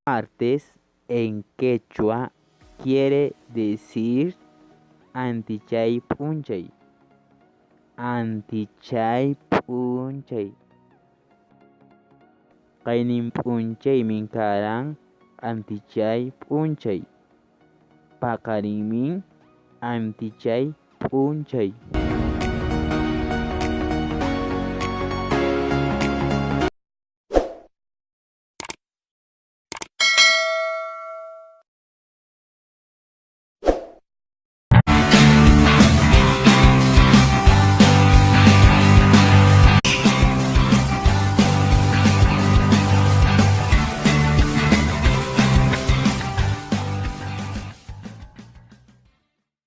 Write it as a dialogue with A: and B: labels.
A: Martes en quechua quiere decir antichay p'unchay. Antichay p'unchay. Qaynin p'unchaymi karan antichay p'unchay. Paqarinmi antichay p'unchay.